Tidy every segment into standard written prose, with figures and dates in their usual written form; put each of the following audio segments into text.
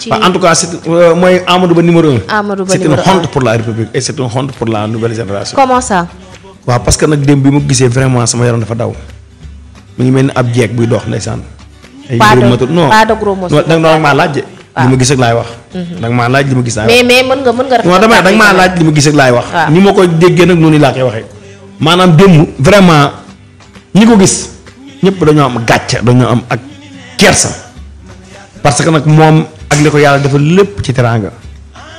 ci. en tout cas c'est mooy Amadou Ba numéro 1. Amadou Ba c'est une numéro 1 honte pour la République et c'est une honte pour la nouvelle génération. comment ça. waaw parce que nag démb bi ma gisee vraiment sama yaram dafa daw mi ngi mel ni ab jeeg buy dox ndeysaan. ay pas de gros mots. da nga maa laaj de. li ma gis ak laay wax. da nga maa laaj li ma gis laay wax. mais mën nga non dama da nga maa laaj li ma gis ak laay wax. ni ma koy déggee nag noonu laa koy waxee. maanaam démb vraiment ñi ko gis ñëpp dañoo am gàcce dañoo am ak kersa parce que nag moom ak li ko yàlla dafa lépp ci teraanga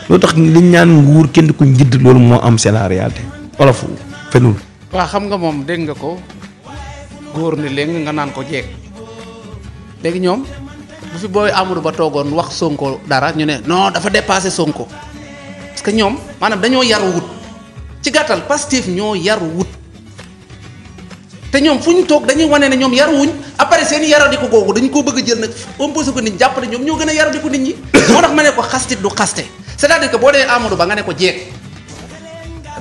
loo tax liñ ñaan nguur kenn ku njidd loolu moo am c'est la réalité olof fenul. waaw xam nga moom dégg nga ko góor ni léegi nga naan ko jeeg léegi ñoom bu fi booy Amadou Ba toogoon wax Sonko dara ñu ne non dafa dépassé Sonko parce que ñoom maanaam dañoo yaru wut ci gàttal Pastef ñoo yaru wut te ñoom fu ñu toog dañuy wane ne ñoom yaruwuñ après seen yaradiku googu dañu koo bëgg a jël nag imposé ko nit ñi jàpp ne ñoom ñoo gën a yaradiku nit ñi moo tax ma ne ko xastit du xaste c'est-à-dire que boo dee Amadou Ba nga ne ko jeeg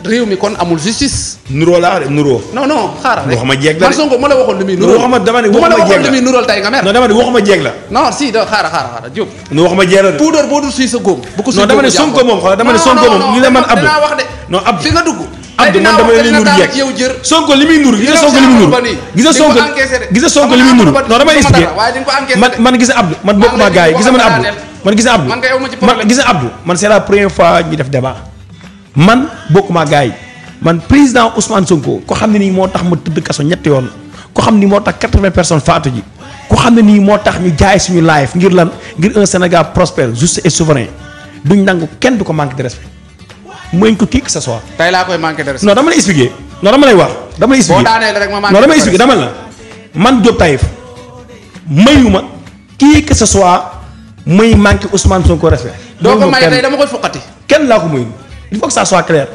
réew mi kon amul justice. nuroo laa wax de nuroo. non xaaral rek waxuma jeeg la man Sonko ma la waxoon li muy nuróol. waxuma dama ne bu ma la waxuma waxoon li muy nuróol tey nga mer. non dama ne waxuma jeeg la. non si da xaaral Diop. nu waxuma jeeg la de. puudar boo dul suy sa góom. bu ko suy non dama ne Sonko moom xoolal dama ne Sonko moom li la man Abdou dinaa wax de. non Abdou fi nga dugg. Abdou man dama leen nur jeeg yow jër. Sonko li muy nur gis nga Sonko li muy nur gis nga Sonko li muy nur non damay expliquer man gis Abdou man bokkuma gars yi gis man Abdou man gis Abdou man gis Abdou man c'est la première fois ñu def débat man bokkuma gars yi man président Ousmane Sonko ko xam ne nii moo tax ma tëdd kaso ñetti yoon ko xam ni moo tax 80 personnes faatu ji ko xam ne nii moo tax ñu jaay suñu life ngir lan ngir un Sénégal prospère juste et souverain duñ nangu kenn du ko manque de respect mooy ko kii que ce soit. tey laa koy manqué de respect. non dama lay expliquer non dama lay wax dama lay expliquer boo daaneel rek ma manqué non dama lay expliquer dama la man Diop Taïf mayuma kii que ce soit muy manqué Ousmane Sonko respect. doo ko may tey dama koy foqati. kenn laa ko mayu il faut que ça soit clair.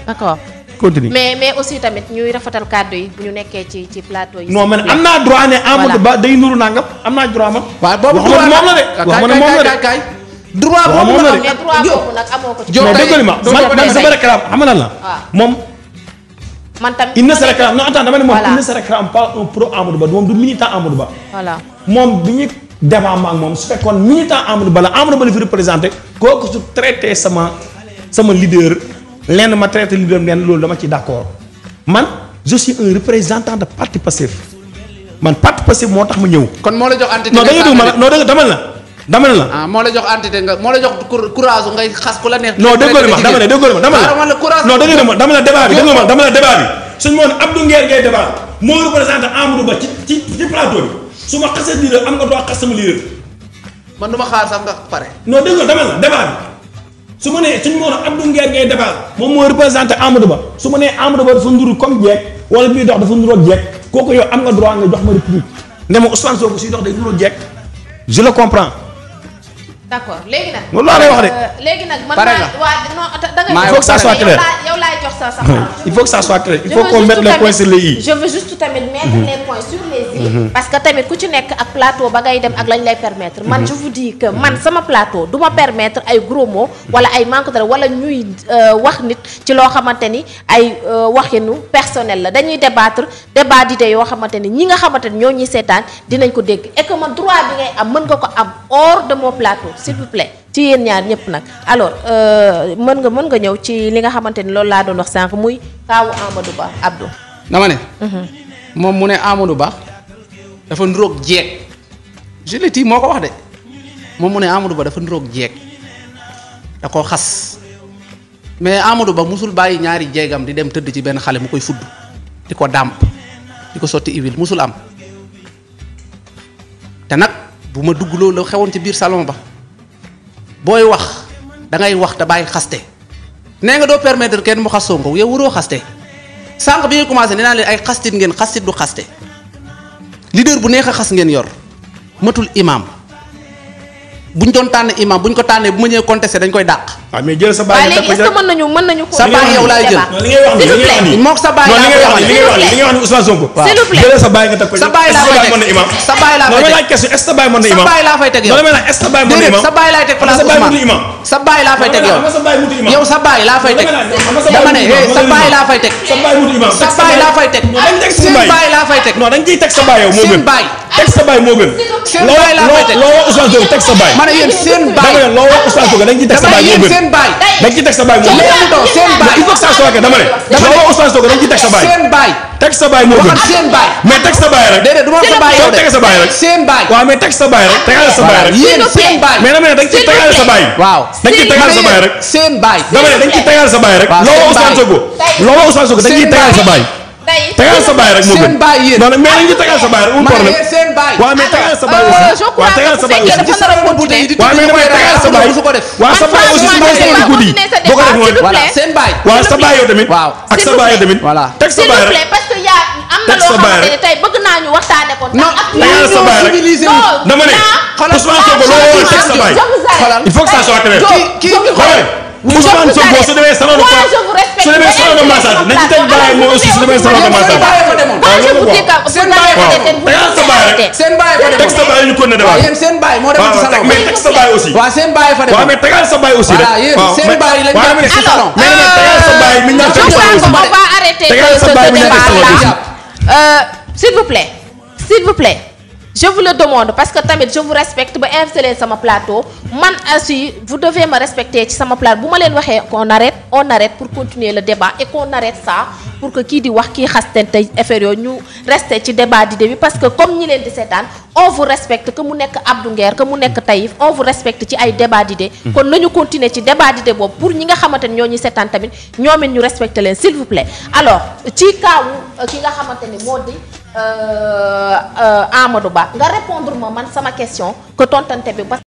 d'accord continue. mais aussi tamit ñuy rafetal kàddu yi bu ñu nekkee ci plateau yi. non man am naa droit ne Amadou Ba day nuru nangam am naa droit man. waaw boobu droit moom la de wax ma ne moom la de. droit boobu nag mais droit boobu nag amoo ko ci. non dégg ma man sama réclame xam nga lan la. moom. man tamit il ne se réclame non attends dama ne moom il ne se réclame pas un pro Amadou Ba moom du militant Amadou Ba. voilà moom bi ñu débat ma ak moom su fekkoon militant Amadou Ba la Amadou Ba la fi représenté kooku su traité sama leader lenn ma traité leader lenn loolu dama ci d'accord man je suis un représentant de parti Pastef man parti Pastef moo tax ma ñëw. kon moo la jox entité. non da nga dugg ma non dama la. ah moo la jox entité nga moo la jox courage ngay xas ku la neex. non déggoo ma dama ne déggoo ma dama la non dégg ma dama la débat bi dégg ma dama la débat bi suñu moon Abdou Nguer ngay débat moo représenté Amadou Ba ci plateau bi su ma xasee leader am nga droit xas sama leader. man du ma xaar sax nga pare. non dégg nga dama la débat bi su ma nee suñu moon Abdou Nguer ngay débat moom moo représenté Amadou Ba su ma nee Amadou Ba dafa nduru comme jeeg wala bii dox dafa nduroo jeeg kooku yow am nga droit nga jox ma république ne ma Ousmane Sonko suy dox day nduroo jeeg je le comprends. d'accord léegi nag. loolu laa lay wax de. léegi nag man pare nga non da ngay. il faut que ça soit clair yow laay jox sa il faut que ça soit clair il faut qu'on mette les points sur les i. je veux juste tamit mettre les points sur les i. parce que tamit ku ci nekk ak plateau ba ngay dem ak lañ lay permettre. man je vous dis que man sama plateau du ma permettre ay gros mots wala ay manque de wala ñuy wax nit ci loo xamante ni ay waxinu personnel la dañuy débattre débat d'idées yoo xamante ni ñi nga xamante ni ñoo ñuy seetaan dinañ ko dégg et que man droit bi ngay am mën nga ko am hors de mon plateau. s'il vous plaît ci yéen ñaar ñëpp nag alors mën nga ñëw ci li nga xamante ni loolu laa doon wax sànq muy kaawu Amadou Ba Abdou. dama ne. moom mu ne Amadou Ba dafa niroog jeeg. je le dis moo ko wax de moom mu ne Amadou Ba dafa niroog jeeg da koo xas mais Amadou Ba musul bàyyi ñaari jeegam di dem tëdd ci benn xale mu koy fudd di ko dàmp di ko sotti huile musul am te nag bu ma dugg loolu la xewoon ci biir salon ba. booy wax da ngay wax te bàyyi xaste nee nga doo permettre kenn mu xas Sonko yow waroo xaste sànq bi nga commencé nee naa leen ay xastit ngeen xastit du xaste leader bu neex a xas ngeen yor matul imam buñ doon tànn imam buñ ko tànnee bu ma ñëwee contesté dañ koy dàq waaw mais jël sa baay léegi est-ce que mën nañu ko sa baay yow laay jël li ngay wax ni mook sa baay laa koy li ngay wax ni Ousmane Sonko s'il vous plaît jël sa baay nga teg ko sa baay laa fay teg sa baay laa fay teg laaj question est-ce que sa baay mën na imam sa baay laa fay teg yow est-ce que sa baay mën na imam sa baay laay teg place Ousmane sa baay laa fay teg yow yow sa baay laa fay teg dama ne sa baay laa fay teg sa baay mënul imam sa baay laa fay teg seen baay laa fay teg non dañ ciy teg sa baay yow moo gën seen baay teg sa baay moo gën seen baay laa fay teg loo wax Ousmane Sonko teg sa baay ma ne yéen seen baay dama ne loo wax Ousmane Sonko dañ ciy teg sa baay moo gën seen baay dañ ciy teg sa baay moo gën seen baay il faut que ça soit que dama ne loo wax Ousmane Sonko dañ ciy teg sa baay seen baay teg sa baay moo gën seen baay mais teg sa baay rek déedéet du ma sa baay yow de teg sa baay rek seen baay waaw mais teg sa baay rek tegal sa baay rek yéen seen baay mais dama ne dañ ciy tegal sa baay waaw dañ ciy tegal sa baay rek seen baay dama ne dañ ciy tegal sa baay rek loo wax Ousmane Sonko loo wax Ousmane Sonko dañ ciy tegal sa baay tegal sa baay rek moo gën seen baay yéen non mais dañ ciy tegal sa baay rek mu problème seen baay waaw mais tegal sa baay aussi waaw tegal sa baay aussi waaw mais damay tegal sa baay waaw sa baay aussi su ma soxla guddi boo ko def mooy voilà seen baay waaw sa baay yow tamit waaw ak sa baay yow tamit voilà teg sa baay rek parce que yaa am na loo xamante ne tey bëgg naa ñu waxtaane ko non tegal sa baay rek dama ne Ousmane Sonko loo woon teg sa baay il faut que ça soit clair Ousmane Sonko su demee salon de su demee salon de massage nañ ci teg baay moo aussi su demee salon de massage seen baay tegal sa baay rek seen baay fa teg sa baay ñu ko ne débat yéen seen baay moo dem ci salon mais teg sa baay aussi waaw seen baay fa dem waaw mais tegal sa baay aussi rek voilà yéen seen baay lañ dem ci salon mais tegal sa baay mi ñu teg sa baay aussi on va arrêter tegal sa baay mi ñu teg sa baay aussi s'il vous plaît je vous le demande parce que tamit je vous respecte ba invité leen sama plateau man aussi vous devez me respecter ci sama plateau bu ma leen waxee on arrête pour continuer le débat et qu'on arrête ça pour que kii di wax kii xasten tey affaire yooyu ñu rester ci débat d'idées bi parce que comme ñi leen di seetaan on vous respecte que mu nekk Abdou Nguer que mu nekk Taïf on vous respecte ci ay débat d'idées kon nañu continuer ci débat d'idées boobu pour ñi nga xamante ne ñoo ñuy seetaan tamit ñoom it ñu respecter leen s'il vous plaît alors ci kaawu ki nga xamante ni moo di Amadou Ba nga répondre ma man sama question que tontante bi